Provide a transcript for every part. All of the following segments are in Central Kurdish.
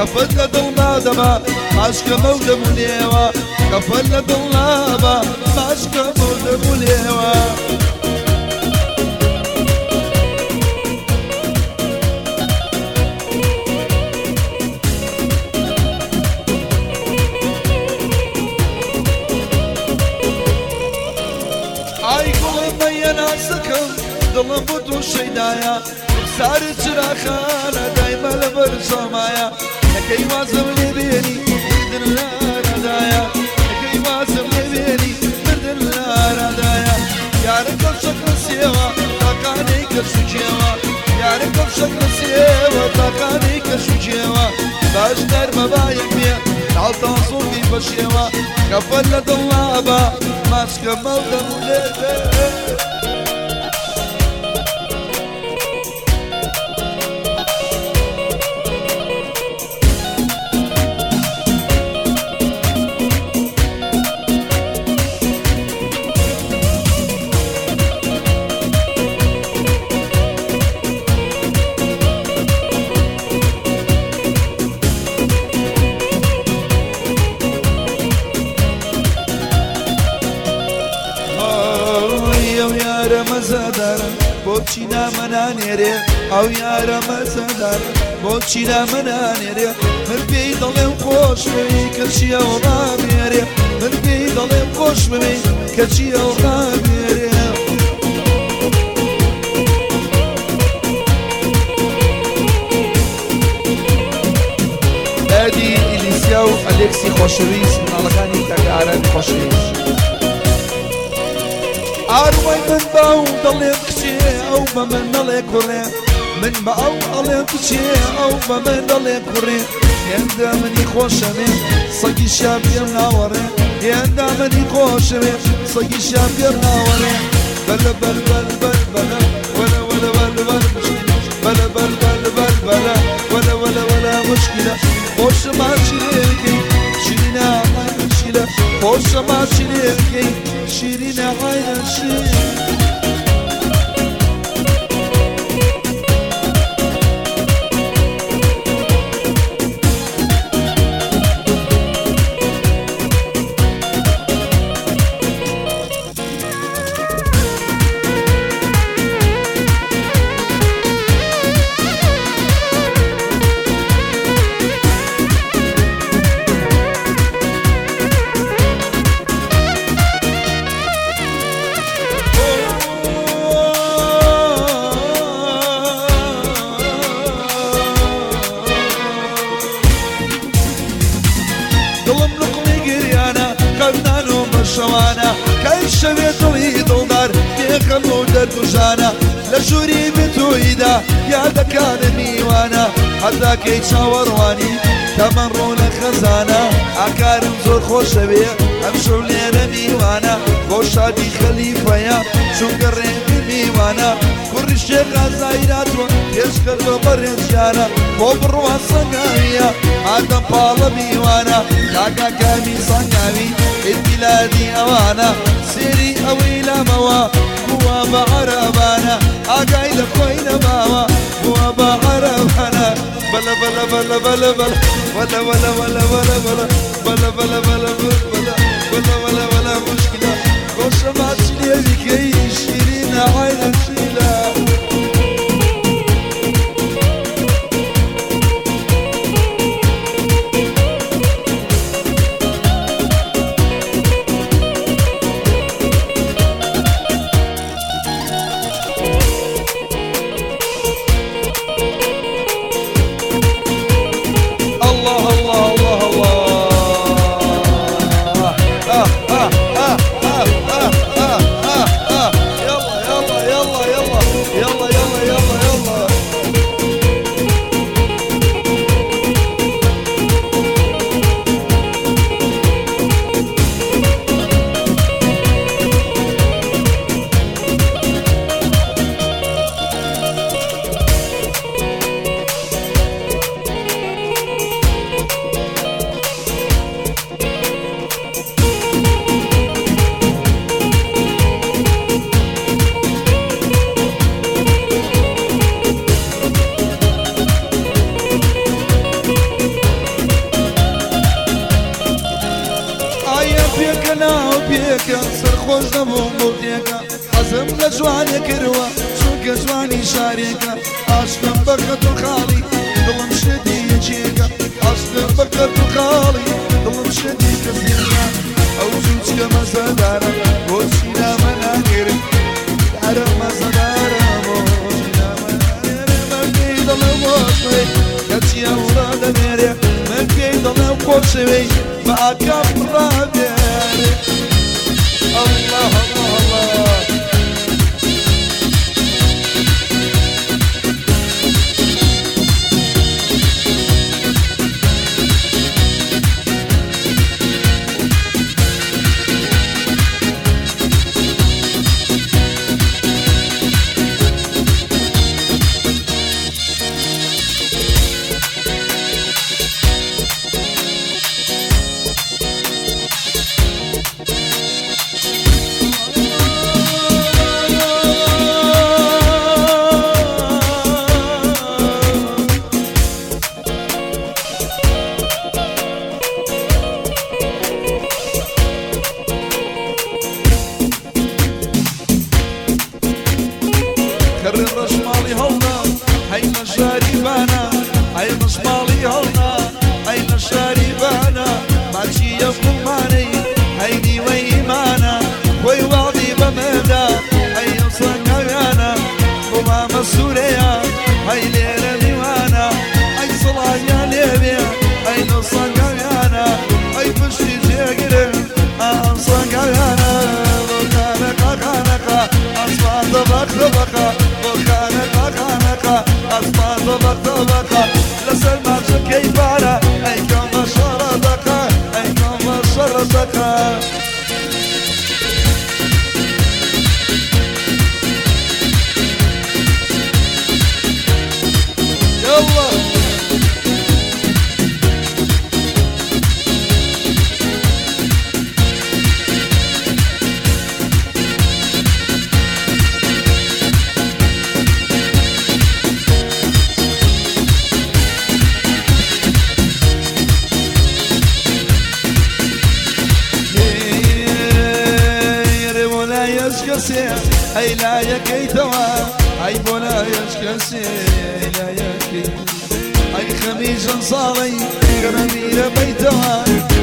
خەفەت لە دڵ نادەما ماچکەمە و دەم و لێوە، خەفەت لە دڵ نابا ماچکەمە و دەم و لێوە. ئای گوڵم مەیە ناسکم، دڵم بۆ تۆ شەیدایە، ڕوخسارت چراخانە دایمە لەبەر چاومایە، نەکەی وازم لێ بێنی مردن لارادایە، نەکەی وازم لێ بێنی مردن لارادایە. یارم کەوشەک ڕسیەوە تاقانەی کەش و کێوە، یارم کەوشەک ڕسیەوە تاقانەی کەش و کێوە، باش نەرمە بایەک بێ ناڵتان زوڵفی پەشێوە، خەفەت لە دڵ نابا ماچکەمە و دەم و لێوێ. ئەو یارە مەزادارە بۆچی نامە نانێرێ، ئەو یارە مەزادارە بۆچی نامە نانێرێ، من پێی دەڵێم خۆش بوێی کەچی ئەو ڕامێرێ، من پێی دەڵێم خۆش بوێی کەچی ئەو ڕامێرێ. ئەدی ئیلیسیا و ئەلێکسی خۆشەویست، مناڵەکانی کاکە ئارامی خۆشەویست. ئاروای من بە ئەو دەڵێم کچێ، ئەو بە من دەڵێ کوڕێ، من بە ئەو ئەڵێم کچێ، ئەو بە من دەڵێ کوڕێ، هێندە منی خۆشەوێ سەگیشیان پێم ناوەڕێ، هێندە منی خۆشەوێ سەگیشیان پێم ناوەڕێ. بەلە بەل بەل بەل بەلە وەلە وەلە وەل وەل مشکلە، بەلە بەل بەل بەل بەلە وەلە وەلە وەلە مشکلە، خۆشە ماچی لێ بکەی شیرینە عەینە شیلە، خۆشە ماچی لێ بکەی شیرینە عەینە شیلە. دڵم نوقمی گریانە، خەمنان و بەشەوانە، کای شەوێ دڵی دڵدار بێخەم و دەردوژانە، لە ژووری بتۆیدا یادەکانە میوانە، هەتا کەی چاوەڕوانی تەمەن ڕوونە خەزانە، ئاکارم زۆر خۆشەوێ ئەمشەو لێرە میوانە، بۆ شادی خەلیفەیە چونکە ڕێنگی میوانە، کوڕی شێخ ئازایراتوە پێش کردوە بەڕێزیانە، بۆ بڕوا سەنگاویە مادەم پاڵە میوانە، کاکاکانی سەنگاوی ئیتیلادی ئەوانە، سێری ئەوەی لامەوە بووە بە عەرەبانە، ئاگای لە خۆی نەماوە بووە بە عەرەبانە. بەلە بەلە بەلە بەلە بەلە وەلە وەلە وەلە وەلە بەلە بەلە بەلە بەلە بەلە وەلە وەلە وەلە مشکلە، خۆشە ماچی لێ بکەی شیرینە عەینە شیلە. الله الله الله الله آه آه آه آه آه آه آه آه. يلا يلا يلا. لە جوانێ کردووە چونکە جوانی شارێکە عاشقم بە خەت و خاڵی دڵم شتی یەکێکە عاشقم بە خەت و خاڵی دڵم شتی کەسێکە ئەو چوچکە مەزەدارە بۆچی نامە نانێرم دارە مەزەدارە بۆچی نامە نانێرم من پێی دەڵێم خۆشەوێی کەچی ئەوڕا دەمێرێ من پێی دەڵێم خۆشەوێی بە ئاکام ڕابێرێ الله الله الله. خەڕێ ڕەش ماڵی هەڵنا هەی لە شاری بانە ئەی ڕەش ماڵی هەڵنا ئەی لە شاری بانە ماچیە گوڵمانەی ئەی نیوەی ئیمانە خۆی وەعدی بەمەدا ئەی ئەو سەنگاویانە بۆ مامە سوورەیە ئەی لێرە میوانە ئەی سڵاویان لێوێ ئەی نۆ سەنگاویانە ئەی پشتی جێگرن ئەم سەنگاویانە بۆ خانەقا خانەقا ئاسمان دەبەق دەبەقا بۆ خانەقا خانەقا ئاسمان دەبەق دەبەقا لەسەر ماچەکەی بارە ئەی کەمە شەڕە دەقا ئەی کەمە شەڕە دەقا. يلا ئەی لایەکەیتەوە ئەی بۆ لایەش کەسێ ئەی لایەکەی ئەی خەمی ژەن ساڵەی گەرەمیرە بەیتەوە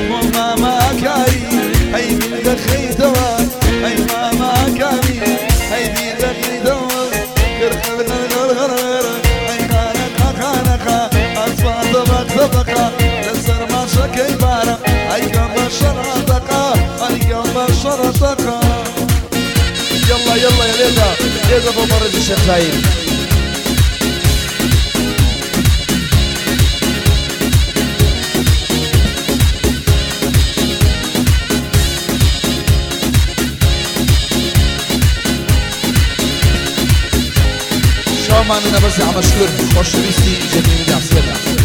بۆ مامە ئاکاری ئەی بیر دەخەیتەوە ئەی مامە ئاکاری ئەی بیر دەخەیتەوە غر ئەی خانەقا خانەقا ئاسمان دەبەق دەبەقا لەسەر ماشەکەی بارە ئەی کەمە شەڕە دەقا ئەی کەمە شەڕە دەقا. يلا يلا يا ليلى ليلى ابو مرج الشيخ زايد. شو ما بس عم اشكر خوشويستي جميل عسلامة.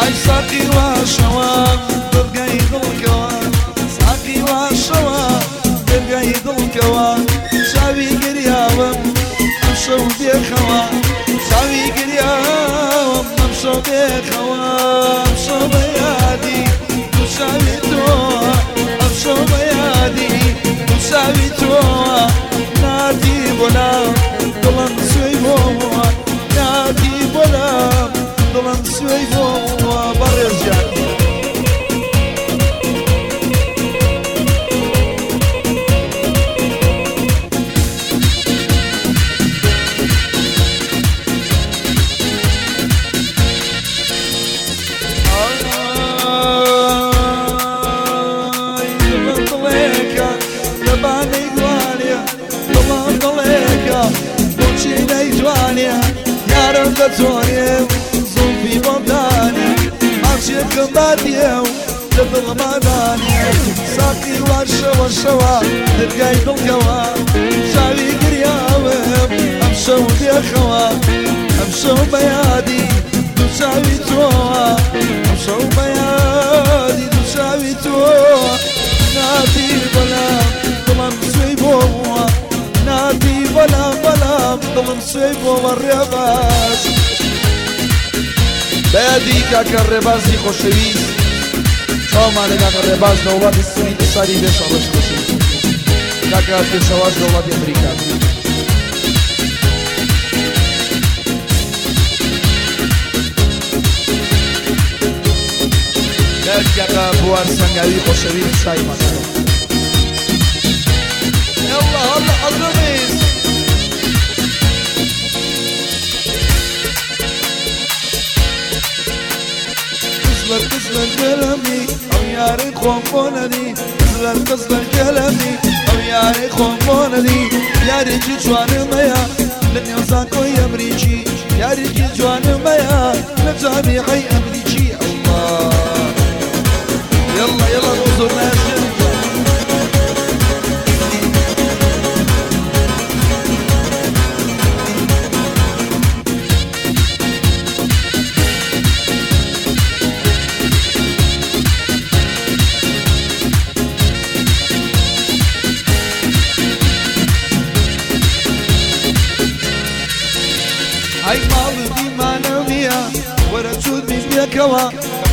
ئای ساقی واشەوە دڵگەی دڵکەوە ساقی واشەوە دڵگەی دڵکەوە چاوی گریاوم ئەمشەو بێخەوە چاوی گریاوم ئەمشەو بێخەوە ئەمشەو بەیادی دوو چاوی تۆ ئەمشەو بەیادی دوو چاوی تۆ ناتی بۆلام دڵم سوێی بۆوە ناتی بۆلام دڵم سوێی بۆوە بەڕێزیان. بۆچی نەیتوانێ یارم دەتوانێ زوڵفی بۆم دانێ ماچێکم بادیە و لە دڵمادانێ ساقی واشەوە شەوە دەرگای دڵکەوە چاوی گریاوم ئەمشەو بێخەوە ئەمشەو بەیادی دوو چاوی تۆوە ئەمشەو بەیادی دوو چاوی تۆوە ناتی بەلام دڵم سوێی بۆوە ناتی بەلام بەلام دڵم سوێی بۆوە ڕێباز. بە یادی کاکە ڕێبازی خۆشەویست چاومان لە کاکە ڕێباز لە وڵاتی سوید لە شاری بێشەڕۆش خۆشەویست کاکە پێشەواش لە وڵاتی ئەمریکا. کاکە بوار سەنگاوی خۆشەویست شای ماسکۆ. يلا هلا hazır mıyız? Kızlar kızlar gelemi ئەو یارەی خۆم بۆ نەدی. قزلەر قزلەر گەلەمی ئەو یارەی خۆم بۆ نەدی. یارێکی جوانم هەیە لە نێو زانکۆی ئەمریکی، یارێکی جوانم هەیە لە جامیعەی ئەمریکی. الله يلا يلا زورنا. ئەی ماڵی دیمانە نییە، وەرە جووت بین پێکەوە.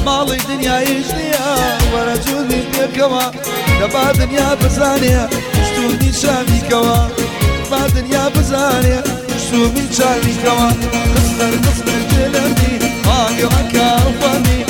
ماڵی دنیایش نییە، وەرە جووت بین پێکەوە. دەبا دنیا بزانێ شتومی چاویکەوە، با دنیا بزانێ شتومی چاویکەوە. قزلەر قزلەر گێلەمی مانگەوەکە فەرمی.